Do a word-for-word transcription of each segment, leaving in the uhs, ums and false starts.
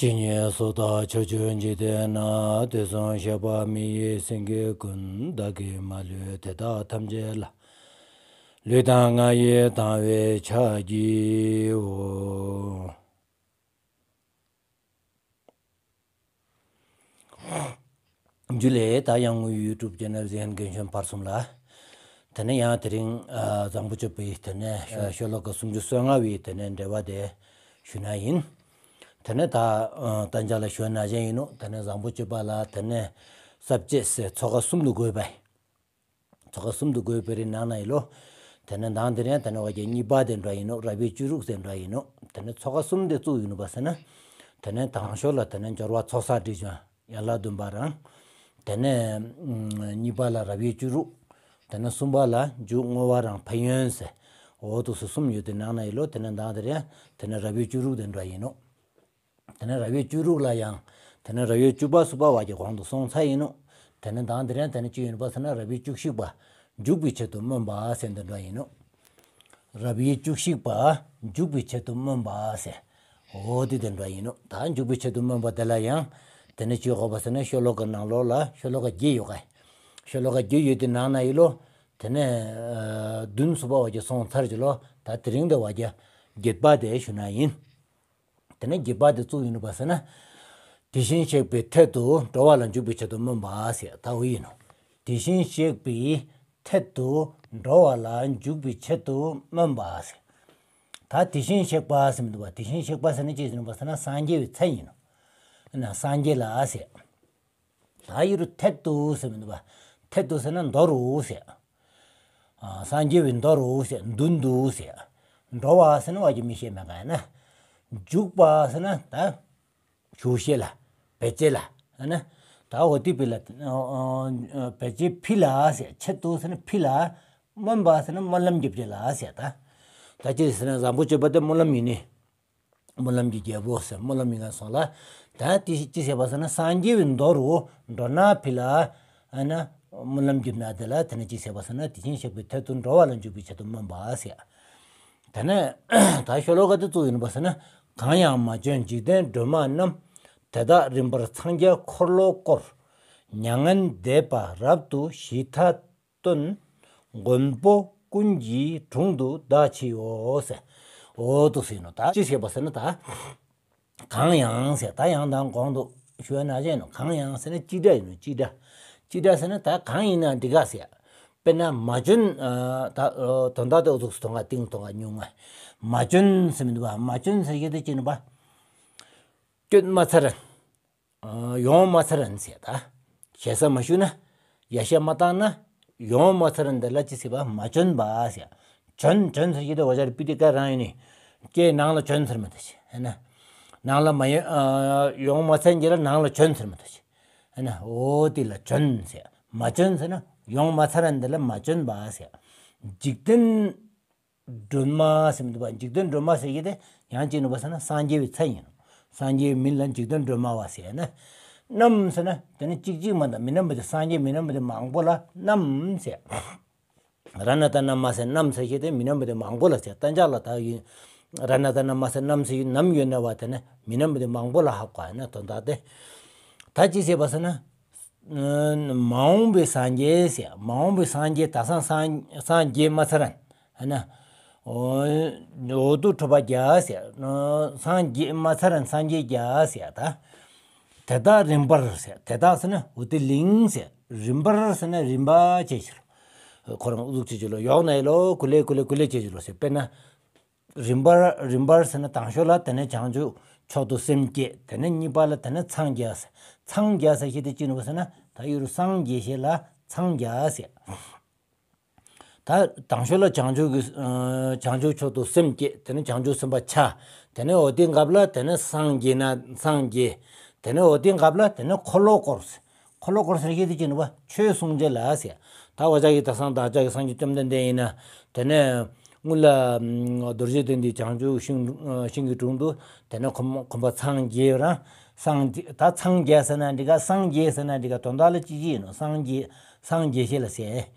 ཇི་སྙེད་སུ་དག་ཕྱོགས་བཅུའི་འཇིག་རྟེན་ན། དུས་གསུམ་གཤེགས་པ་མི་ཡི་སེང་གེ་ཀུན། བདག་གིས་མ་ལུས་དེ་དག་ཐམས་ཅད་ལ། ལུས་དང་ངག་ཡིད་དང་བས་ཕྱག་བགྱིའོ། ཇུ་ལེ། ད་ཡང་ངུ་ཡུ་ཊུབ་ཅེ་ནལ་གཟིགས་མཁན་རྒན་གཞོན་བར་གསུམ་ལ། དེ་ནས་ཡང་དེ་རིང་ཨ་བཟང་པོ་སྤྱོད་པའི་དེ་ནས་ཤོ་ཤོ་ལོ་ཀ་སུམ་ཅུ་སོ་ལྔ་བའི་དེ་ནས་འགྲེལ་པ་དེ་ཞུ་ན་ཡིན། དེ་ནས་ད་ཨ་ད་ཅག་ལ་ཞུ་ན་ཅན་ཡིན་ནོ། དེ་ནས་བཟང་པོ་སྤྱོད་པ་ལ་དེ་ནས་ས་བཅད་ཟེར་ཚོགས་ཀ་གསུམ་དུ་བགོས་པས། ཚོགས་ཀ་གསུམ་དུ་བགོས་པའི་རིང་ནང་ན་ཡིན་ལོ། དེ་ནས་མདང་དེ་རིང་དེ་ནས་བ་རྒྱ་གཉིས་པ་དེ་འདྲ་ཡིན་ནོ། རབ་དབྱེ་བཅུ་དྲུག་དེ་འདྲ་ཡིན་ནོ། དེ་ནས་ཚོགས་ཀ་གསུམ་དེ་བཙུགས་ཡིན་ནོ་བ་ཟེར་ན། དེ་ནས་དང་ཤོས་ལ་དེ་ནས་སྦྱོར་བ་ཚོགས་བསགས་སྒྲིབ་སྦྱང་ཡན་ལག་བདུན་པ་རང་། དེ་ནས་ཨ་གཉིས་པ་ལ་རབ་དབྱེ་བཅུ་དྲུག་དེ་ནས་གསུམ་པ་ལ་མཇུག་བསྔོ་བ་རང་ཕན་ཡོན་ཟེར། འོ་དུ་སུ་གསུམ་ཡོད་དེ་ནང་ན་ཡིན་ལོ། དེ་ནས་མདང་དེ་རིང་དེ་ནས་རབ་དབྱེ་བཅུ་དྲུག་དེ་འདྲ་ཡིན་ནོ། དེ་ནས་རབ་དབྱེ་བཅུ་དྲུག་ལ་ཡང་དེ་ནས་རབ་དབྱེ་བཅུ་པ་གསུམ་པ་བ་རྒྱ་གོང་དུ་སོང་ཚར་ཡིན་ནོ། དེ་ནས་མདང་དེ་རིང་དེ་ནས་ཅི་ཡིན་པ་ཟེར་ན་རབ་དབྱེ་བཅུ་གཅིག་པ་འཇུག་པའི་ཆེད་དུ་སྨོན་པ་ཟེར་འདི་འདྲ་ཡིན་ནོ། རབ་དབྱེ་བཅུ་གཅིག་པ་འཇུག་པའི་ཆེད་དུ་སྨོན་པ་ཟེར། འོ་དེ་དེ་འདྲ་ཡིན་ནོ། ད་འཇུག་པའི་ཆེད་དུ་སྨོན་པ་དེ་ལ་ཡང་དེ་ནས་ཅི་ཡོད་པ་ཟེར་ན་ཤོ་ལོ་ཀ་ནང་ལོགས་ལ་ཤོ་ལོ་ཀ་བརྒྱད་ཡོད་ག། ཤོ་ལོ་ཀ་བརྒྱད་ཡོད་དེ་ནང་ན་ཡིན་ལོ། དེ་ནས་ཨ་བདུན་གསུམ་པ་བ་རྒྱ་སོང་ཚར་གྱི་ལོ། ད་དེ་རིང་དེ་བ་རྒྱ་བརྒྱད་པ་དེ་ཞུ་ན་ཡིན། དེ་ནས་བརྒྱད་པ་དེ་བཙུགས་ཡིན་ནོ་བ་ཟེར་ན། དེ་བཞིན་གཤེགས་པའི་ཐད་དུ་འགྲོ་བ་ལ་འཇུག་པའི་ཆེད་དུ་སྨོན་པ་ཟེར་ད་འོ་ཡིན་ནོ། དེ་བཞིན་གཤེགས་པའི་ཐད་དུ་འགྲོ་བ་ལ་འཇུག་པའི་ཆེད་དུ་སྨོན་པ་ཟེར། ད་དེ་བཞིན་གཤེགས་པ་ཟེར་མི་འདུག་བ། དེ་བཞིན་གཤེགས་པ་ཟེར་ན་ཅི་ཟེར་ནོ་བ་ཟེར་ན་སངས་རྒྱས་པའི་མཚན་ཡིན་ནོ། ན་སངས་རྒྱས་ལ་ཟེར། ད་ཡུ་རུ་ཐད་དུ་ཟེར་མི་འདུག་བ། ཐད་དུ་ཟེར་ན་མདོ་རུ་ཟེར། ཨ་སངས་རྒྱས་པའི་མདོ་རུ་ཟེར། མདུན་དུ་ཟེར། འགྲོ་བ་ཟེར་ན་བ་རྒྱ་མི་ཤེས་མེད་ག་ཡིན་ན། འཇུག་པ་ཟེར་ན་ད་ཞུ་ཤེས་ལ་བེད་སྤྱད་ལ་ཨ་ན། ད་འོ་དེ་ཕི་ལ་ཨ་ཨ་བེད་སྤྱད་ཕི་ལ་ཟེར། ཆེད་དུ་ཟེར་ན་ཕི་ལ། སྨོན་པ་ཟེར་ན་སྨོན་ལམ་རྒྱབ་ཅེས་ལ་ཟེར་ད། ད་ཅི་ཟེར་ན་བཟང་པོ་སྤྱོད་པ་དེ་སྨོན་ལམ་ཡིན་ནི། སྨོན་ལམ་གྱི་རྒྱལ་པོ་ཟེར་སྨོན་ལམ་མི་ངན་སོང་ལ། ད་དེ་ཅི་ཟེར་བ་ཟེར་ན་སངས་རྒྱས་པའི་མདོ་རུ་འགྲོ་ན་ཕི་ལ་ཨ་ན་སྨོན་ལམ་གྱི་ན་དེ་ལ་དེ་ནས་ཅི་ཟེར་བ་ཟེར་ན་དེ་བཞིན་གཤེགས་པའི་ཐད་དུ་འགྲོ་བ་ལ་འཇུག་པའི་ཆེད་དུ་སྨོན་པ་ཟེར། དེ་ནས་ད་ཤོ་ལོ་ཀ་དེ་བཙུགས་ཡིན་པ་ཟེར་ན། གང་ཡང་མ་བྱོན་འཇིག་རྟེན་སྒྲོན་མ་རྣམས། དེ་དག་རིམ་པར་འཚང་རྒྱ་འཁོར་ལོ་བསྐོར། མྱ་ངན་འདས་པ་རབ་ཏུ་ཞི་མཐའ། སྟོན། མགོན་པོ་ཀུན་གྱི་དྲུང་དུ་བདག་མཆིའོ་ཟེར། འོ་དུ་ཟེར་ནོ། ད་ཅི་ཟེར་བ་ཟེར་ན་ད། གང་ཡང་ཟེར་ད་ཡང་དང་གོང་དུ་ཞུ་ན་བྱས་ནོ། གང་ཡང་ཟེར་ན་ཅི་འདྲ་ཡིན་ནོ། ཅི་འདྲ། ཅི་འདྲ་ཟེར་ན་ད་གང་ཡིན་ན་འདི་ག་ཟེར། དཔེར་ན་མ་བྱོན་ད་དོན་དག་དེ་འུ་ཚུགས་སུ་གཏོང་ག་ཏིང་གཏོང་ག་ཉུང་ང་། མ་བྱོན་ཟེར་མི་འདུག་བ། མ་བྱོན་ཟེར་གྱི་དེ་ཅི་ནི་བ། སྐྱོད་མ་ཚར། ཡོང་མ་ཚར་ཟེར་ད། ཞེ་ས་མ་ཞུ་ན། ཡ་ཤ་མ་བཏང་ན། ཡོང་མ་ཚར་འདི་ལ་ཅི་ཟེར་བ་མ་བྱོན་པ་ཟེར། བྱོན་བྱོན་ཟེར་གྱི་དེ་འོ་ཅར་པི་ཏི་ཀ་རང་ཡིན་ནི། ཀྱེ་ནང་ལ་བྱོན་ཟེར་མི་འདུག་ཅི། ཧེ་ན། ནང་ལ་མ་ཡོང་ཡོང་མ་ཚར་གྱི་ལ་ནང་ལ་བྱོན་ཟེར་མི་འདུག་ཅི། ཧེ་ན་འོ་དེ་ལ་བྱོན་ཟེར། མ་བྱོན་ཟེར་ན་ཡོང་མ་ཚར་འདི་ལ་མ་བྱོན་པ་ཟེར། འཇིག་རྟེན་སྒྲོན་མ་ཟེར་མི་འདུག་བ། འཇིག་རྟེན་སྒྲོན་མ་ཟེར་གྱི་དེ་ཡང་ཅི་ནི་བ་ཟེར་ན་སངས་རྒྱས་པའི་མཚན་ཡིན་ནོ། སངས་རྒྱས་པའི་མིང་ལ་འཇིག་རྟེན་སྒྲོན་མ་བ་ཟེར་ན། རྣམས་ཟེར་ན་དེ་ནི་གཅིག་གཅིག་མ་དང་མི་རྣམ་པ་དེ་སངས་རྒྱས་མི་རྣམ་པ་དེ་མང་པོ་ལ་རྣམས་ཟེར། ར་ན་ད་རྣམ་མ་ཟེར་རྣམས་ཟེར་གྱི་དེ་མི་རྣམ་པ་དེ་མང་པོ་ལ་ཟེར། ད་འཇག་ལ་ད་ཡིན། ར་ན་ད་རྣམ་མ་ཟེར་རྣམས་ཟེར་ཡིན་ནམ་ཡོད་ན་བ་དེ་ནི་མི་རྣམ་པ་དེ་མང་པོ་ལ་ཧ་གོ་ཡིན་ན་དོན་དག་དེ། ད་ཅི་ཟེར་བ་ཟེར་ན། མ་འོངས་པའི་སངས་རྒྱས་ཟེར། མ་འོངས་པའི་སངས་རྒྱས་ད་སང་སངས་སངས་རྒྱས་མ་ཚར་ན། ཧ་ན། འོ་འོ་དུ་གྲུབ་པ་རྒྱ་ཟེར། སངས་རྒྱས་མ་ཚར་ན་སངས་རྒྱས་རྒྱ་ཟེར་ད། དེ་དག་རིམ་པར་ཟེར། དེ་དག་ཟེར་ན་འོ་དེ་ལིང་ཟེར། རིམ་པར་ཟེར་ན་རིམ་པ་བྱས་ཕྱིར། ཁོ་རང་ཨུ་ཟུག་བྱེད་ཀྱི་ལོ། ཡོག་ན་ཡི་ལོ་ཀུ་ལེ་ཀུ་ལེ་ཀུ་ལེ་བྱེད་ཀྱི་ལོ་ཟེར། དཔེར་ན། རིམ་པར་རིམ་པར་ཟེར་ན་དང་ཤོས་ལ་དེ་ནས་བྱང་ཆུབ་མཆོག་ཏུ་སེམས་བསྐྱེད། དེ་ནས་གཉིས་པ་ལ་དེ་ནས་འཚང་རྒྱ་ཟེར། འཚང་རྒྱ་ཟེར་ཞེས་དེ་ཅི་ནུ་བ་ཟེར་ན་ད་ཡུ་རུ་སངས་རྒྱས་ཞེས་ལ་འཚང་རྒྱ་ཟེར། ད་དང་ཤོས་ལ་བྱང་ཆུབ་ཀྱི་བྱང་ཆུབ་མཆོག་ཏུ་སེམས་བསྐྱེད། དེ་ནས་བྱང་ཆུབ་སེམས་དཔའ་ཆ། དེ་ནས་འོ་དེ་འགབ་ལ་དེ་ནས་སངས་རྒྱས་ན་སངས་རྒྱས། དེ་ནས་འོ་དེ་འགབ་ལ་དེ་ནས་འཁོར་ལོ་བསྐོར་ཟེར། འཁོར་ལོ་བསྐོར་ཟེར་ཞེས་དེ་ཅི་ནུ་བ་ཆོས་གསུང་བྱེད་ལ་ཟེར། ད་འོ་ཅག་གི་ད་སང་བདག་ཅག་གི་སངས་རྒྱས་བཅོམ་ལྡན་འདས་ཡིན་ན་དེ་ནས། སྔོན་ལ་རྡོ་རྗེ་གདན་འདི་བྱང་ཆུབ་ཤིང་ཤིང་གི་དྲུང་དུ་དེ་ནས་ཁོམ་ཁོམ་པ་འཚང་རྒྱས་རང་སངས་རྒྱས། ད་འཚང་རྒྱས་ཟེར་ན་འགྲིག་ག་སངས་རྒྱས་ཟེར་ན་འགྲིག་ག་དོན་དག་ལ་ཅི་ཅི་ཡིན་ནོ། སངས་རྒྱས་སངས་རྒྱས་ཞེས་ལ་ཟེར།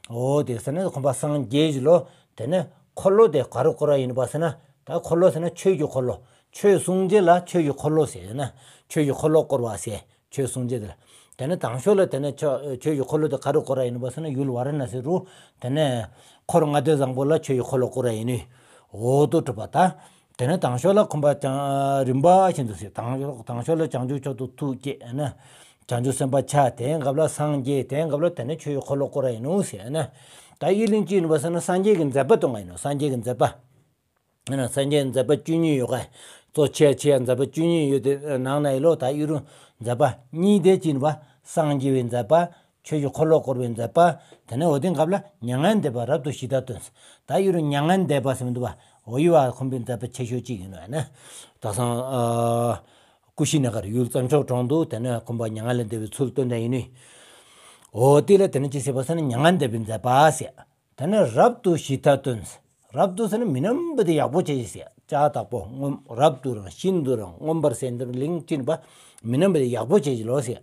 འོ་དེ་ཟེར་ན་ཁོམ་པ་སངས་རྒྱས་ཞེས་ལོ། དེ་ནས་འཁོར་ལོ་དེ་ག་རུ་བསྐོར་བ་ཡིན་པ་ཟེར་ན། ད་འཁོར་ལོ་ཟེར་ན་ཆོས་ཀྱི་འཁོར་ལོ། ཆོས་སྲུང་བྱེད་ལ་ཆོས་ཀྱི་འཁོར་ལོ་ཟེར་ན། ཆོས་ཀྱི་འཁོར་ལོ་བསྐོར་བ་ཟེར། ཆོས་སྲུང་བྱེད་དེ་ལ། དེ་ནས་དང་ཤོས་ལ་དེ་ནས་ཆོས་ཆོས་ཀྱི་འཁོར་ལོ་དེ་ག་རུ་བསྐོར་བ་ཡིན་པ་ཟེར་ན། ཡུལ་ཝཱ་ར་ཎ་སི་རུ། དེ་ནས་འཁོར་ལྔ་སྡེ་བཟང་པོ་ལ་ཆོས་ཀྱི་འཁོར་ལོ་བསྐོར་བ་ཡིན་ནོ། འོ་དོ་གྲུབ་པ་དང་། དེ་ནས་དང་ཤོས་ལ་ཁོམ་པ་ཅང་རིམ་པ་བཞིན་དུ་ཟེར། དང་དང་ཤོས་ལ་བྱང་ཆུབ་མཆོག་ཏུ་ཐུགས་བསྐྱེད་ན། བྱང་ཆུབ་སེམས་དཔའ་ཆ། དེའི་སྐབས་ལ་སངས་རྒྱས། དེའི་སྐབས་ལ་དེ་ནས་ཆོས་ཀྱི་འཁོར་ལོ་བསྐོར་བ་ཡིན་ནོ་ཟེར་ན། ད་ཡི་གླིང་ཅི་ཡིན་པ་ཟེར་ན། སངས་རྒྱས་ཀྱི་མཛད་པ་སྟོན་པ་ཡིན་ནོ། སངས་རྒྱས་ཀྱི་མཛད་པ། སངས་རྒྱས་མཛད་པ་བཅུ་གཉིས་ཡོད་ག། གཙོ་ཆེ་ཆེ་མཛད་པ་བཅུ་གཉིས་ཡོད་དེ་ནང་ན་ཡི་ལོ། ད་ཡི་རུ་མཛད་པ་གཉིས་དེ་ཅི་ཡིན་པ། སངས་རྒྱས་པའི་མཛད་པ། ཆོས་ཀྱི་འཁོར་ལོ་བསྐོར་བའི་མཛད་པ། དེ་ནས་འོ་དེའི་སྐབས་ལ་མྱ་ངན་འདས་པ་རབ་ཏུ་ཞི་དྲག་སྟོན། ད་ཡི་རུ་མྱ་ངན་འདས་པ་ཟེར་མི་འདུག་པ། འོ་ཡི་བ་ཁོམ་པའི་མཛད་པ་ཆེ་ཤོས་གཅིག་ཡིན་ནོ་ཡ་ན། ད་སང་ཀུ་ཤི་ན་གར་ཡུལ་བཙན་བྱོལ་གྲོང་དུ་དེ་ནས་ཁོམ་པ་མྱ་ངན་ལས་འདས་པའི་ཚུལ་སྟོན་ད་ཡིན་ནོ། འོ་དེ་ལ་དེ་ནས་ཅི་ཟེར་བ་ཟེར་ན། མྱ་ངན་འདས་པའི་མཛད་པ་ཟེར། དེ་ནས་རབ་ཏུ་ཞི་དྲག་སྟོན། རབ་ཏུ་ཟེར་ན་མི་རྣམས་པོ་དེ་ཡག་པོ་བྱེད་ཅིག་ཟེར། ལྕགས་བདག་པོ་མངོན། རབ་ཏུ་རང་། ཤིན་ཏུ་རང་། མངོན་པར་གསལ་མདོར་གླིང་ཅི་ཡིན་པ། མི་རྣམས་པོ་དེ་ཡག་པོ་བྱེད་ཅིག་ལོ་ཟེར།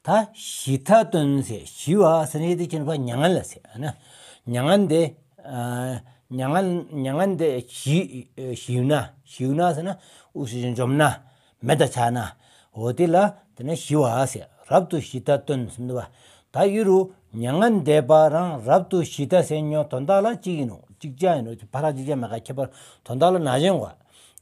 ད་ཞི་དྲག་སྟོན་ཟེར། ཞི་བ་ཟེར་ན་ཡི་དེ་ཅི་ཡིན་པ། མྱ་ངན་ལ་ཟེར་ན། མྱ་ངན་དེ་མྱ་ངན་མྱ་ངན་དེ་ཞི་ཞིའུ་ན། ཞིའུ་ན་ཟེར་ན་འུ་སུ་ཞིག་འཇོམས་ན། མེད་པ་ཆགས་ན། འོ་དེ་ལ་དེ་ནས་ཞི་བ་ཟེར། རབ་ཏུ་ཞི་དྲག་སྟོན་ཟེར་འདུག་པ། ད་ཡི་རུ་མྱ་ངན་འདས་པ་རང་རབ་ཏུ་ཞི་དྲག་ཟེར་ཉོ་དོན་དག་ལ་གཅིག་ཡིན་ནོ། གཅིག་ཅང་ཡིན་ནོ། ཕ་ར་གཅིག་ཅང་མེད་ག། ཁྱད་པར་དོན་དག་ལ་ན་གཞན་གོ།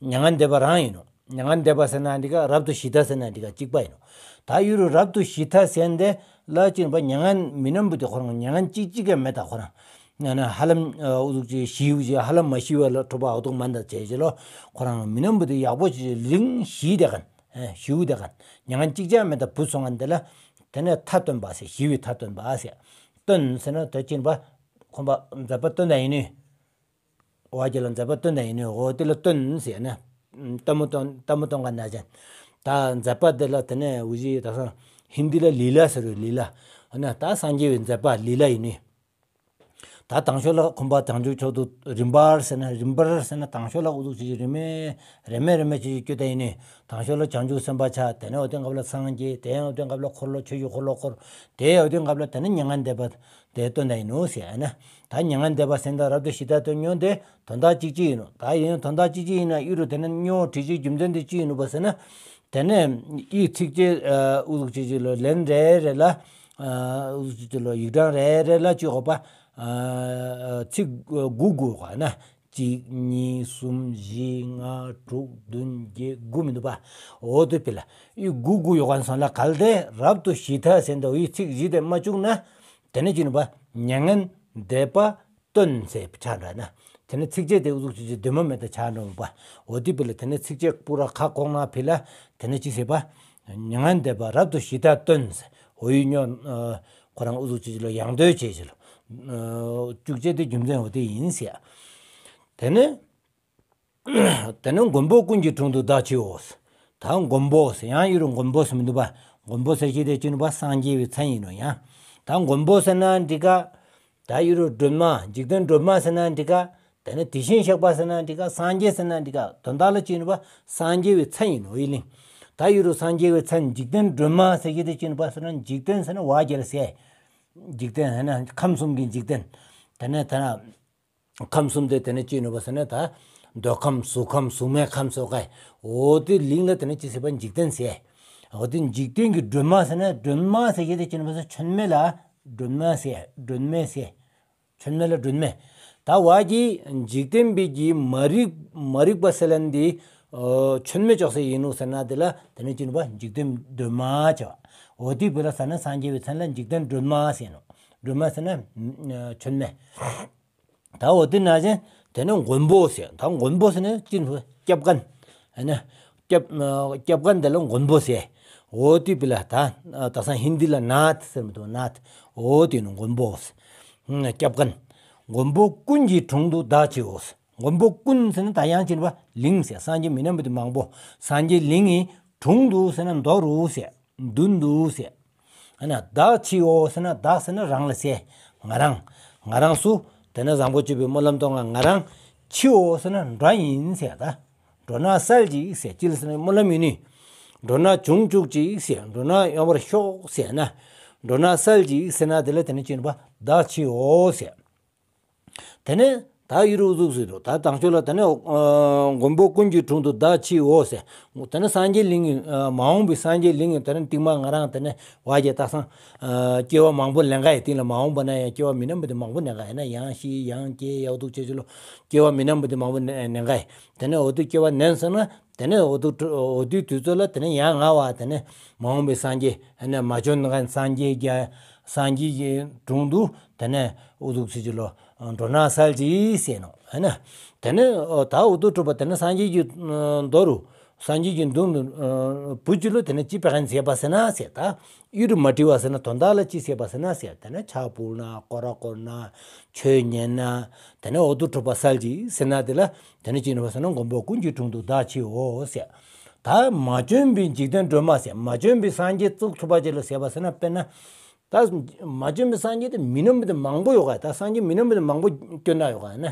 མྱ་ངན་འདས་པ་རང་ཡིན་ནོ། མྱ་ངན་འདས་པ་ཟེར་ན་འདི་ག། རབ་ཏུ་ཞི་དྲག་ཟེར་ན་འདི་ག། གཅིག་པ་ཡིན་ནོ། ད་ཡི་རུ་རབ་ཏུ་ཞི་དྲག་ཟེར་འདི་ལ་གཅིག་ཡིན་པ། མྱ་ངན་མི་རྣམས་པོ་དེ་ཁོ་རང་མྱ་ངན་གཅིག་གཅིག་ག་མེད་ད་ཁོ་རང་། ཡང་ན་ཧ་ལམ་འུ་ཟུག་ཅིག་ཞིའུ་ཅིག་ཧ་ལམ་མ་ཤི་བ་ལ་གྲུབ་པ་འོ་དུ་མ་འདྲ་བྱས་ཅི་ལོ། ཁོ་རང་མི་རྣམས་པོ་དེ་ཡག་པོ་ཅིག་གླིང་ཞི་དེ་ག། ཞིའུ་དེ་ག། མྱ་ངན་གཅིག་ཅང་མེད་ད་བུད་སོང་ང་འདི་ལ། དེ་ནས་མཐའ་སྟོན་པ་ཟེར། ཞི་བའི་མཐའ་སྟོན་པ་ཟེར། སྟོན་ཟེར་ན་དོན་ཅི་ཡིན་པ། ཁོམ་པ་མཛད་པ་སྟོན་ད་ཡིན་ནོ། ཝ་རྒྱལ་ལ་མཛད་པ་སྟོན་ད་ཡིན་ནོ། འོ་དེ་ལ་སྟོན་ཟེར་ན། ལྟད་མོ་སྟོན་ལྟད་མོ་སྟོན་ག་ན་ཅན། ད་མཛད་པ་དེ་ལ་དེ་ནས་འུ་ཅི་ད་སང་ཧིན་དི་ལ་ལི་ལ་ཟེར་རོ། ལི་ལ། འོ་ན་ད་སངས་རྒྱས་པའི་མཛད་པ་ལི་ལ་ཡིན་ནོ། ད་དང་ཤོས་ལ་ཁོམ་པ་བྱང་ཆུབ་མཆོག་ཏུ། རིམ་པར་ཟེར་ན། རིམ་པར་ཟེར་ན་དང་ཤོས་ལ་འུ་ཟུག་ཅིག་རིམ་མེ་རིམ་མེ་རིམ་མེ་ཅིག་སྐྱོད་ད་ཡིན་ནོ། དང་ཤོས་ལ་བྱང་ཆུབ་སེམས་དཔའ་ཆ། དེ་ནས་འོ་དེ་སྐབས་ལ་སངས་རྒྱས། དེ་འོ་དེ་སྐབས་ལ་འཁོར་ལོ་ཆོས་ཀྱི་འཁོར་ལོ་བསྐོར། དེ་འོ་དེ་སྐབས་ལ་དེ་ནས་མྱ་ངན་འདས་པ་དེ་སྟོན་ད་ཡིན་ནོ་ཟེར་ན། ད་མྱ་ངན་འདས་པ་ཟེར་ད་རབ་ཏུ་ཞི་དྲག་སྟོན་ཉོ་དེ་དོན་དག་གཅིག་གཅིག་ཡིན་ནོ། ད་ཡིན་དོན་དག་གཅིག་གཅིག་ཡིན་ན་ཡི་རུ་དེ་ནས་ཉོ་དྲི་ཅིག་རྒྱུ་མཚན་དེ་ཅི་ཡིན་ནོ་པ་ཟེར་ན། དེ་ནས་ཡི་ཚིགས་བཅད་འུ་ཟུག་ཅིག་ཅིག་ལོ། ལན་རེ་རེ་ལ་འུ་ཟུག་ཅིག་ལོ། ཡིག་གྲངས་རེ་རེ་ལ་ཅིག་འོ་པ། ཚིག་དགུ་དགུ་ག་ན། གཅིག་གཉིས་གསུམ་བཞི་ལྔ་དྲུག་བདུན་བརྒྱད་དགུ་མི་འདུག་པ། འོ་དེ་ཕི་ལ་ཡི་དགུ་དགུ་ཡོད་ག་སོང་ལ། གལ་ཏེ་རབ་ཏུ་ཞི་དྲག་ཟེར་འདི་འོ་ཡི་ཚིག་བཞི་དེ་མ་བཅུག་ན། དེ་ནས་ཅི་ཡིན་པ། མྱ་ངན་འདས་པ་སྟོན་ཟེར་ཆགས་འགྲོ་ན། དེ་ནས་ཚིགས་བཅད་དེ་འུ་ཟུག་ཅིག་ཅིག་གདོད་མ་མེད་དུ་ཆགས་འགྲོ་བ། འོ་དེ་ཕི་ལ་དེ་ནས་ཚིགས་བཅད་པུ་ར་ཁ་གོང་ན་ཕི་ལ་དེ་ནས་ཅི་ཟེར་བ། མྱ་ངན་འདས་པ་རབ་ཏུ་ཞི་དྲག་སྟོན་ཟེར། འོ་ཡི་ཉོ་ཁོ་རང་འུ་ཟུག་ཅིག་ཅིག་ལོ། ཡང་དོད་བྱས་ཅི་ལོ། བཅུག་བྱས་དེ་རྒྱུ་མཚན་འོ་དེ་ཡིན་ཟེར། དེ་ནས། དེ་ནས་མགོན་པོ་ཀུན་གྱི་དྲུང་དུ་བདག་མཆིའོ། ད་མགོན་པོ་ཟེར། ཡང་ཡི་རུ་མགོན་པོ་ཟེར་མི་འདུག་པ། མགོན་པོ་ཟེར་ཞིག་དེ་ཅི་ཡིན་པ། སངས་རྒྱས་པའི་མཚན་ཡིན་ནོ་ཡང་། ད་མགོན་པོ་ཟེར་ན་འགྲིག་ག། ད་ཡི་རུ་སྒྲོན་མ། འཇིག་རྟེན་སྒྲོན་མ་ཟེར་ན་འགྲིག་ག། དེ་ནས་དེ་བཞིན་གཤེགས་པ་ཟེར་ན་འགྲིག་ག། སངས་རྒྱས་ཟེར་ན་འགྲིག་ག། དོན་དག་ལ་ཅི་ཡིན་པ། སངས་རྒྱས་པའི་མཚན་ཡིན་ནོ་ཡི་གླིང་། ད་ཡི་རུ་སངས་རྒྱས་པའི་མཚན། འཇིག་རྟེན་སྒྲོན་མ་ཟེར་ཞིག་དེ་ཅི་ཡིན་པ་ཟེར་ན། འཇིག་རྟེན་ཟེར་ན་ཝ་རྒྱལ་ཟེར། འཇིག་རྟེན་ཟེར་ན་ཁམས་གསུམ་གྱི་འཇིག་རྟེན། དེ་ནས་དེ་ན། ཁམས་གསུམ་དེ་དེ་ནས་ཅི་ཡིན་ནོ་པ་ཟེར་ན། ད་འདོད་ཁམས་གཟུགས་ཁམས་གཟུགས་མེད་ཁམས་སོགས་ཀ། འོ་དེ་གླིང་ལ་དེ་ནས་ཅི་ཟེར་བ། འཇིག་རྟེན་ཟེར། འོ་དེ་འཇིག་རྟེན་གྱི་སྒྲོན་མ་ཟེར་ན། སྒྲོན་མ་ཟེར་ཞིག་དེ་ཅི་ཡིན་ནོ་པ་ཟེར། མཆོད་མེ་ལ་སྒྲོན་མ་ཟེར། སྒྲོན་མེ་ཟེར། མཆོད་མེ་ལ་སྒྲོན་མེ། ད་ཝ་གི་འཇིག་རྟེན་པའི་གི་མ་རིག་མ་རིག་པ་སེལ་ལན་དེ་མཆོད་མེ་ཅོག་ཟེར་ཡིན་ནོ་ཟེར་ན། དེ་ལ་དེ་ནས་ཅི་ཡིན་ནོ་པ། འཇིག་རྟེན་སྒྲོན་མ་ཅོག། འོ་དེ་ཕི་ལ་ཟེར་ན། སངས་རྒྱས་པའི་མཚན་ལ་འཇིག་རྟེན་སྒྲོན་མ་ཟེར་ནོ། སྒྲོན་མ་ཟེར་ན་མཆོད་མེ། ད་འོ་དེ་ན་བཞིན་དེ་ནས་མགོན་པོ་ཟེར། ད་མགོན་པོ་ཟེར་ན་ཅི་ཡིན་ནོ། སྐྱབས་མགོན། ཨ་ནི་སྐྱབས་སྐྱབས་མགོན་དེ་ལ་མགོན་པོ་ཟེར། འོ་དེ་ཕི་ལ་ད་ད་སང་ཧིན་དི་ལ་ནཱཐ་ཟེར་མི་འདུག། ནཱཐ། འོ་དེ་ནི་མགོན་པོ་ཟེར། སྐྱབས་མགོན། མགོན་པོ་ཀུན་གྱི་དྲུང་དུ་བདག་མཆིའོ། མགོན་པོ་ཀུན་ཟེར་ན་ད་ཡང་ཅི་ཡིན་པ། གླིང་ཟེར། སངས་རྒྱས་མི་རྣམས་པོ་དེ་མང་པོ། སངས་རྒྱས་གླིང་གི་དྲུང་དུ་ཟེར་ན་མདོ་རུ་ཟེར། མདུན་དུ་ཟེར། ཨ་ན་བདག་མཆིའོ་ཟེར་ན། བདག་ཟེར་ན་རང་ལ་ཟེར། ང་རང་། ང་རང་སུ། དེ་ནས་བཟང་པོ་སྤྱོད་པའི་སྨོན་ལམ་གཏོང་ང་། ང་རང་། མཆིའོ་ཟེར་ན་འགྲོ་ཡིན་ཟེར། ད་འགྲོ་ན་གསལ་ཅིག་ཟེར། ཅི་ལ་ཟེར་ན་སྨོན་ལམ་ཡིན་ནི། འགྲོ་ན་བྱུང་བཅུག་ཅིག་ཟེར། འགྲོ་ན་ཡོང་བར་ཤོག་ཟེར་ན། འགྲོ་ན་གསལ་ཅིག་ཟེར་ན། དེ་ལ་དེ་ནས་ཅི་ཡིན་པ། བདག་མཆིའོ་ཟེར། དེ་ནས་ ད་ཡུ་རུ་ཟུག་ཟེར་དོ། ད་དང་ཤོ་ལ་དེ་ནས་མགོན་པོ་ཀུན་གྱི་དྲུང་དུ་བདག་མཆིའོ་ཟེར། དེ་ནས་སངས་རྒྱས་གླིང་གི་མ་འོངས་པའི་སངས་རྒྱས་གླིང་གི་དེ་ནས་རྟིང་མ་ང་རང་དེ་ནས་བ་རྒྱ་ད་སང་སྐྱེ་བ་མང་པོ་ལེན་ག་ཡི་སྟེང་ལ་མ་འོངས་པ་ན་ཡང་སྐྱེ་བ་མི་ནམ་པ་དེ་མང་པོ་ལེན་ག་ཡི་ན་ཡང་ཤི་ཡང་སྐྱེ་ཡག་འདུག་ཅེས་ཅི་ལོ་སྐྱེ་བ་མི་ནམ་པ་དེ་མང་པོ་ལེན་ག་ཡི། དེ་ནས་འོ་དུ་སྐྱེ་བ་ནན་སོང་ན། དེ་ནས་འོ་དུ་འོ་དུའི་དུས་ཚོད་ལ་དེ་ནས་ཡང་ང་བ་དེ་ནས་མ་འོངས་པའི་སངས་རྒྱས་ཨ་ནི་མ་བྱོན་ནང་སངས་རྒྱས་རྒྱ་སངས་རྒྱས་ཀྱི་དྲུང་དུ་དེ་ནས་ཨུ་ཚུགས་ཚིག་ཅི་ལོ་འགྲོ་ན་སལ་ཅི་ཟེར་ནོ། ཨ་ནི་དེ་ནས་ད་འོ་དུ་གྲུབ་པ་དེ་ནས་སངས་རྒྱས་ཀྱི་མདོ་རུ་སངས་རྒྱས་ཀྱི་མདུན་དུ་བུ་ཅི་ལོ་དེ་ནས་ཅི་པ་གན་ཟེར་བ་ཟེར་ན་ཟེར། ད་ཡུ་རུ་མ་བྲི་བ་ཟེར་ན་དོན་དག་ལ་ཅི་ཟེར་བ་ཟེར་ན་ཟེར། དེ་ནས་ཕྱག་ཕུལ་ན་སྐོར་ར་སྐོར་ན་ཆོས་ཉན་ན་དེ་ནས་འོ་དུ་གྲུབ་པ་སལ་ཅི་ཟེར་ན་དེ་ལ། དེ་ནས་ཅི་ནུས་པ་ཟེར་ན་མགོན་པོ་ཀུན་གྱི་དྲུང་དུ་བདག་མཆིའོ་ཟེར། ད་མ་བྱོན་པའི་འཇིག་རྟེན་སྒྲོན་མ་ཟེར། མ་བྱོན་པའི་སངས་རྒྱས་བཙུགས་ཐུབ་པ་ཅིག་ལ་ཟེར་བ་ཟེར་ན་དཔེར་ན། ད་མ་བྱོན་པའི་སངས་རྒྱས་དེ་མི་ནམ་པ་དེ་མང་པོ་ཡོད་ག་ད་སངས་རྒྱས་མི་ནམ་པ་དེ་མང་པོ་སྐྱོན་ན་ཡོད་ག་ན།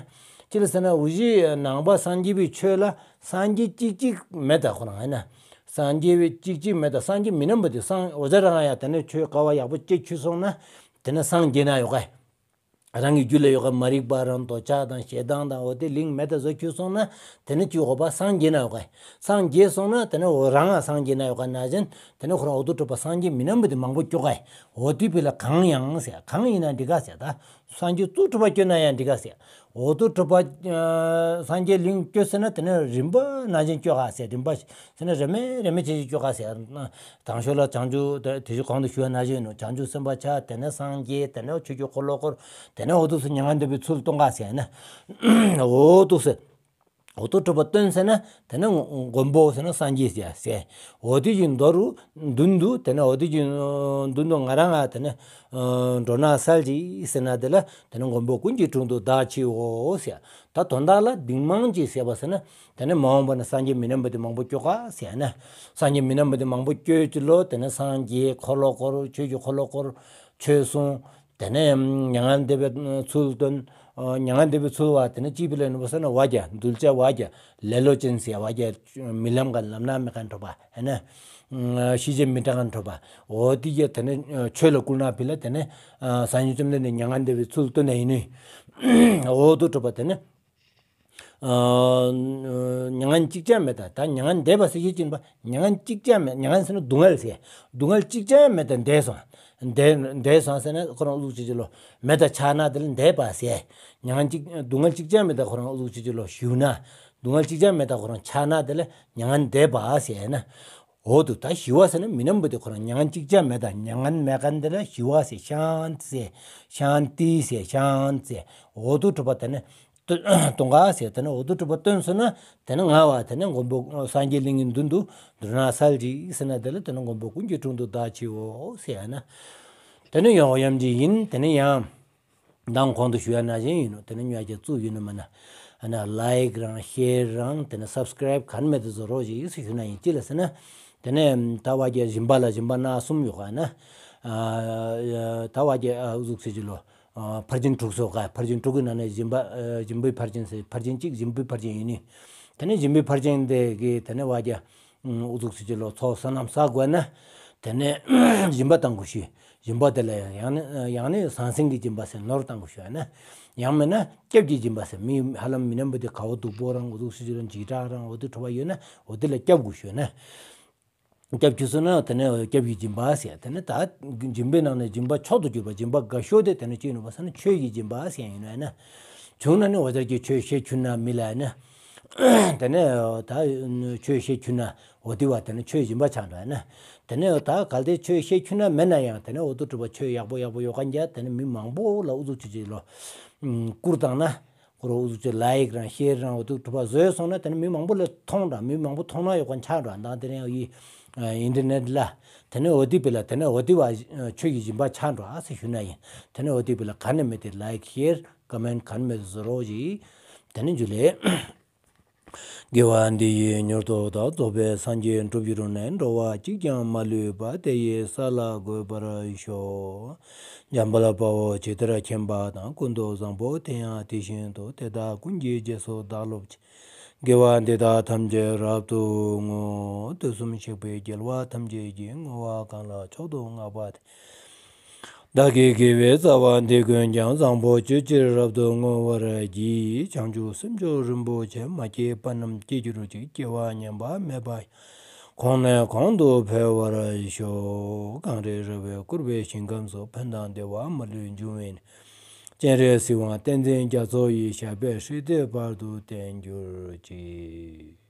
ཅི་ལ་ཟེར་ན་འུ་ཅི་ནང་པ་སངས་རྒྱས་པའི་ཆོས་ལ་སངས་རྒྱས་གཅིག་གཅིག་མེད་ད་ཁོ་རང་ཡིན་ན། སངས་རྒྱས་པའི་གཅིག་གཅིག་མེད་ད་སངས་རྒྱས་མི་ནམ་པ་དེ་སངས་འོ་ཇ་རང་ཡ་དེ་ནས་ཆོས་དཀའ་བ་ཡག་པོ་སྐྱེ་ཆུ་སོང་ན་དེ་ནས་སངས་རྒྱས་ན་ཡོད་ག་རང་གི་རྒྱུད་ལ་ཡོད་ག་མ་རིག་པ་རང་འདོད་ཆགས་དང་ཞེ་སྡང་དང་འོ་དེ་ལིང་མེད་དེ་བཟོ་ཁྱུ་སོང་ན་དེ་ནི་ཅི་འོ་བ་སངས་རྒྱས་ན་ཡོད་ག་སངས་རྒྱས་སོང་ན་དེ་ནི་འོ་རང་ང་སངས་རྒྱས་ན་ཡོད་ག་ན་ཅན་དེ་ནི་ཁོ་རང་འོ་དུ་གྲུབ་པ་སངས་རྒྱས་མི་ནམ་པ་དེ་མང་པོ་སྐྱོ་ག་འོ་དེ་བི་ལ་གང་ཡང་ཟེར་གང་ཡིན་ན་འགྲིག་ག་ཟེར། ད་སངས་རྒྱས་བཙུགས་ཐུབ་པ་སྐྱོ་ན་ཡང་འགྲིག་ག་ཟེར། འོ་དུ་གྲུབ་པ་སངས་རྒྱས་གླིང་སྐྱོ་ཟེར་ན་དེ་ནི་རིམ་པ་ན་ཅན་སྐྱོ་ག་ཟེར། རིམ་པ་ཟེར་ན་རེ་མེ་རེ་མེ་བྱེད་ཀྱི་སྐྱོ་ག་ཟེར། དང་ཤོ་ལ་བྱང་ཆུབ་དེ་དེ་ཞུ་གོང་དུ་ཞུ་བ་ན་ཅན་ཡིན་ནོ། བྱང་ཆུབ་སེམས་དཔའ་ཆ་དེ་ནས་སངས་རྒྱས་དེ་ནས་ཆོས་ཀྱི་འཁོར་ལོ་བསྐོར། དེ་ནས་འོ་དུ་སུ་མྱ་ངན་འདས་པའི་ཚུལ་སྟོན་ག་ཟེར་ན། འོ་དུ་སུ། འོ་དུ་གྲུབ་པ་སྟོན་ཟེར་ན་དེ་ནས་མགོན་པོ་ཟེར་ན་སངས་རྒྱས་ཟེར་ཟེར། འོ་དུ་གི་མདོ་རུ་མདུན་དུ་དེ་ནས་འོ་དུ་གི་མདུན་དུ་ང་རང་ང་དེ་ནས་འགྲོ་ན་སལ་ཅི་ཟེར་ན་དེ་ལ་དེ་ནས་མགོན་པོ་ཀུན་གྱི་དྲུང་དུ་བདག་མཆིའོ་ཟེར། ད་དོན་དག་ལ་འདིང་མང་ཅི་ཟེར་བ་ཟེར་ན། དེ་ནས་མ་འོངས་པ་ན་སངས་རྒྱས་མི་ནམ་པ་དེ་མང་པོ་སྐྱོ་ག་ཟེར་ན། སངས་རྒྱས་མི་ནམ་པ་དེ་མང་པོ་སྐྱོ་ཅི་ལོ། དེ་ནས་སངས་རྒྱས་འཁོར་ལོ་བསྐོར་ཆོས་ཀྱི་འཁོར་ལོ་བསྐོར་ཆོས་གསུངས། དེ་ནས་མྱ་ངན་འདས་པའི་ཚུལ་སྟོན། མྱ་ངན་འདས་པའི་ཚུལ་བ་དེ་ནས་ཅི་བི་ལ་ནུས་པ་ཟེར་ན་བ་རྒྱ་གདུལ་བྱ་བ་རྒྱ་ལེ་ལོ་ཅན་ཟེར་བ་རྒྱ་མི་ལམ་ག་ལམ་སྣ་མེད་ག་འགྲོ་བ་ཨ་ནི། ཤི་རྗེས་མི་འདྲ་ག་འགྲོ་བ་འོ་དེ་རྒྱ་དེ་ནས་ཆོས་ལ་བསྐུལ་ན་བི་ལ་དེ་ནས་སངས་རྒྱས་བཅོམ་ལྡན་འདས་མྱ་ངན་འདས་པའི་ཚུལ་སྟོན་ན་ཡིན་ནི། འོ་དུ་གྲུབ་པ་དེ་ནས། མྱ་ངན་གཅིག་ཀྱང་མེད་ད། ད་མྱ་ངན་འདས་པ་ཟེར་ཞིག་ཅིན་པ་མྱ་ངན་གཅིག་ཀྱང་མེད། མྱ་ངན་ཟེར་ན་སྡུག་བསྔལ་ཟེར། སྡུག་བསྔལ་གཅིག་ཀྱང་མེད་ད་འདས་སོང་། འདས་འདས་སོང་ཟེར་ན་ཁོ་རང་ཨུ་ཚུགས་ཅི་ཅི་ལོ་མེད་ད་ཆགས་ན་དེ་ལ་འདས་པ་ཟེར། མྱ་ངན་གཅིག་སྡུག་བསྔལ་གཅིག་ཀྱང་མེད་ད་ཁོ་རང་ཨུ་ཚུགས་ཅི་ཅི་ལོ་ཞུ་ན། སྡུག་བསྔལ་གཅིག་ཀྱང་མེད་ད་ཁོ་རང་ཆགས་ན་དེ་ལ་མྱ་ངན་འདས་པ་ཟེར་ན། འོ་དུ་ད་ཞི་བ་ཟེར་ན་མི་ནམ་པ་དེ་ཁོ་རང་མྱ་ངན་གཅིག་ཀྱང་མེད་ད། མྱ་ངན་མེད་མཁན་དེ་ལ་ཞི་བ་ཟེར། ཤཱནྟི་ཟེར། ཤཱནྟི་ཟེར། ཤཱནྟི་ཟེར། འོ་དུ་གྲུབ་པ་དེ་ནི། སྟོན་ག་ཟེར། དེ་ནས་འོ་དུ་གྲུབ་པ་སྟོན་སོང་ན་དེ་ནས་ང་བ་དེ་ནས་མགོན་པོ་སངས་རྒྱས་གླིང་གི་མདུན་དུ་འགྲོ་ན་སལ་ཅི་ཟེར་ན་དེ་ལ་དེ་ནས་མགོན་པོ་ཀུན་གྱི་དྲུང་དུ་བདག་མཆིའོ་ཟེར་ན། དེ་ནས་ཡང་ཡམ་ཅི་ཡིན། དེ་ནས་ཡང་མདང་གོང་དུ་ཞུ་ཡ་ན་བཞིན་ཡིན་ནོ། དེ་ནས་ཉོ་རྒྱ་བཙུགས་ཡིན་ནོ་མ་ན། ཨ་ན་ལའིཀ་རང་ཤེར་རང་དེ་ནས་སབ་སི་ཀ་རའིབ་ག་ནི་མེད་དུ་བཟོ་རོགས་ཞིག་ཞུ་ན་ཡིན། ཅི་ལ་ཟེར་ན། དེ་ནས་ད་བ་རྒྱ་སྦྱིན་པ་ལ་སྦྱིན་པ་སྣ་གསུམ་ཡོད་ག་ན། ད་བ་རྒྱ་ཨུ་ཚུགས་ཟེར་ཅི་ལོ། ཕར་ཕྱིན་དྲུག་སོགས་ག་ཕར་ཕྱིན་དྲུག་གི་ནང་ནས་སྦྱིན་པ་སྦྱིན་པའི་ཕར་ཕྱིན་ཟེར། ཕར་ཕྱིན་གཅིག་སྦྱིན་པའི་ཕར་ཕྱིན་ཡིན་ནི། དེ་ནས་སྦྱིན་པའི་ཕར་ཕྱིན་དེ་གི་དེ་ནས་བ་རྒྱ་ཨུ་ཚུགས་ཟེར་ཅི་ལོ་ཚོགས་བསོད་ནམས་བསགས་དགོས་ན། དེ་ནས་སྦྱིན་པ་བཏང་དགོས་ཞུ། སྦྱིན་པ་དེ་ལ་ཡང་ནི་ཡང་ནི་ཟང་ཟིང་གི་སྦྱིན་པ་ཟེར་ནོར་བཏང་དགོས་ཞུ་ན། ཡང་མིན་ན་སྐྱབས་ཀྱི་སྦྱིན་པ་ཟེར། མི་ཧ་ལམ་མི་ནམ་པ་དེ་ག་བ་སྡུག་པོ་རང་ཨུ་ཚུགས་ཟེར་ཅི་ལོ་འཇིགས་སྐྲག་རང་འོ་དེ་འཕྲོ་བ་ཡོད་ན་འོ་དེ་ལ་སྐྱབས་དགོས་ཞུ་ན། སྐྱབས་ཀྱི་སོ་ན་དེ་ནས་སྐྱབས་ཀྱི་སྦྱིན་པ་ཟེར། དེ་ནས་ད་སྦྱིན་པའི་ནང་ནས་སྦྱིན་པ་མཆོག་ཏུ་གྱུར་པ་སྦྱིན་པ་དགའ་ཤོས་དེ་དེ་ནས་ཅི་ཡིན་ནོ་བ་ཟེར་ན་ཆོས་ཀྱི་སྦྱིན་པ་ཟེར་ཡིན་ནོ་ན། བྱུང་ན་ནི་འོ་ཅར་གྱི་ཆོས་བཤད་ཁྱུ་ན་མི་ལ་ན། དེ་ནས་ད་ཆོས་བཤད་ཁྱུ་ན་འོ་དེ་བ་དེ་ནས་ཆོས་སྦྱིན་པ་ཆགས་འགྲོ་ན། དེ་ནས་ད་གལ་ཏེ་ཆོས་བཤད་ཁྱུ་ན་མེད་ན་ཡང་དེ་ནས་འོ་དུ་གྲུབ་པ་ཆོས་ཡག་པོ་ཡག་པོ་ཡོད་ག་འཇ་དེ་ནས་མི་མང་པོ་ལ་ཨུ་ཚུགས་ཅི་ཅི་ལོ། བཀུར་བཏང་ན། ཁོ་རང་ཨུ་ཚུགས་ཅི་ལའིཀ་རང་ཤེར་རང་འོ་དུ་གྲུབ་པ་བཟོས་སོང་ན་དེ་ནི་མི་མང་པོ་ལ་མཐོང་འདྲ། མི་མང་པོ་མཐོང་ན་ཡོད་ག་ཆགས་འགྲོ། ཨ་དང་དེ་ནས་ཡི་ཨིན་ཊར་ནེཊ་ལ་དེ་ནས་འོ་དེ་པི་ལ་དེ་ནས་འོ་དེ་བ་ཆོས་ཀྱི་སྦྱིན་པ་ཆགས་འགྲོ་ཨ་སེ་ཞུ་ན་ཡིན། དེ་ནས་འོ་དེ་པི་ལ་ག་ནས་མེད་དེ་ལའིཀ་ཤེར་ཀོ་མེན་ཊི་ག་ནས་མེད་དེ་བཟོ་རོགས་ཞིག་དེ་ནས་འཇུ་ལེ། དགེ་བ་འདི་ཡིས་མྱུར་དུ་བདག་རྫོགས་པའི་སངས་རྒྱས་འགྲུབ་འགྱུར་ནས། འགྲོ་བ་གཅིག་ཀྱང་མ་ལུས་པ། དེ་ཡི་ས་ལ་འགོད་པར་ཤོག་འཇམ་དཔལ་དཔའ་བོས་ཇི་ལྟར་མཁྱེན་པ་དང་། ཀུན་ཏུ་བཟང་པོ་དེ་ཡང་དེ་བཞིན་དུ། དེ་དག་ཀུན་གྱི་རྗེས་སུ་བདག་སློབ་ཅིང་། དགེ་བ་འདི་དག་ཐམས་ཅད་རབ་ཏུ་བསྔོ། དུས་གསུམ་གཤེགས་པའི་རྒྱལ་བ་ཐམས་ཅད་ཀྱིས། བསྔོ་བ་གང་ལ་མཆོག་ཏུ་བསྔགས་པ་དེས། བདག་གིས་དགེ་བའི་རྩ་བ་འདི་ཀུན་ཀྱང་། བཟང་པོ་སྤྱོད་ཕྱིར་རབ་ཏུ་བསྔོ་བར་བགྱི། བྱང་ཆུབ་སེམས་མཆོག་རིན་པོ་ཆེ། མ་སྐྱེས་པ་རྣམས་སྐྱེ་གྱུར་ཅིག་སྐྱེ་བ་ཉམས་པ་མེད་པ་ཡང་། གོང་ནས་གོང་དུ་འཕེལ་བར་ཤོག་གངས་རི་ར་བས་བསྐོར་བའི་ཞིང་ཁམས་སུ། ཕན་དང་བདེ་བ་མ་ལུས་འབྱུང་བའི་གནས། སྤྱན་རས་གཟིགས་དབང་བསྟན་འཛིན་རྒྱ་མཚོ་ཡི། ཞབས་པད་སྲིད་མཐའི་བར་དུ་བརྟན་གྱུར་ཅིག